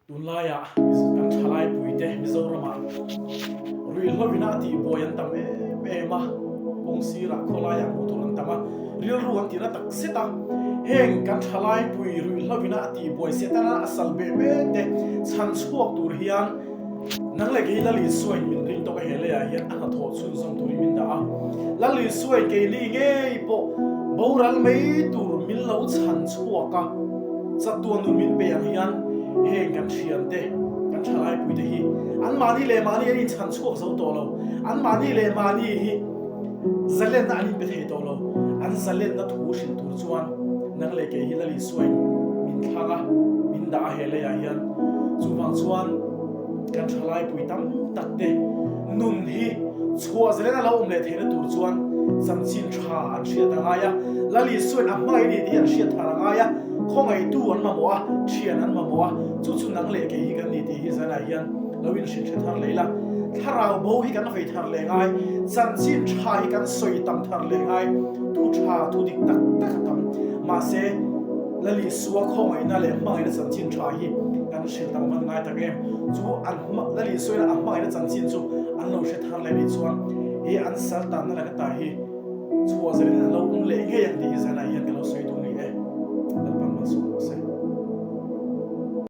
Tunlaiah kan thalaipuite Mizoramah ruihhlovina a tihbuai an tam em em a, kawng sirah khawlaiah hmuh tur an tam a, rilru an tihna tak zet a. Heng kan thalaipui ruihhlovina a tihbuai Setana a sal beh mek te chhan chhuak tur hian Nang leh kei Lal Isuain min ring tawk a he leiah hian a hnathawh chhunzawm turin min dah a. Lal Isuain keini ngei pawh boral mai tur min lo chhan chhuak a, chatuan nun min pe ang hian heng kan thiante, kan thalaipuite hi anmahni leh mahni an inchhan chhuak zo tawh lo. Anmahni leh mahni hi zalenna an inpe thei tawh lo. An zalenna thu hrilh tur chuan nang leh kei hi Lal Isuain min thlang a, min dah a he leiah hian. Chuvang chuan kan thalaipui tam tak te nun hi chhuah zalen a lo awm leh theihna tur chuan chanchin tha an hriat a ngai a, Lal Isuain a hmangaih a ni tih hi an hriat thar a ngai a, khawngaihtu an mamawh a, thian an mamawh a, chu chu nang leh kei hi kan ni tih hi zanah hian lo inhrilh hre thar leh ila, thlarau bo hi kan vei thar leh ngai, chanchin tha hi kan sawi tam thar leh ngai, thu tha thu dik tak tak a tam, mahse Lal Isua khawngaihna leh hmangaihna chanchin tha hi kan hrilh tam van ngai tak em? Chu an Lal Isuaina a hmangaihna chanchin chu an lo hre thar leh nih chuan he an sal tanna laka ta hi chhuah zelin an lo awm leh ngei ang tih hi zanah hian ka lo sawi duh ni e. Lalpan malsawm rawh se.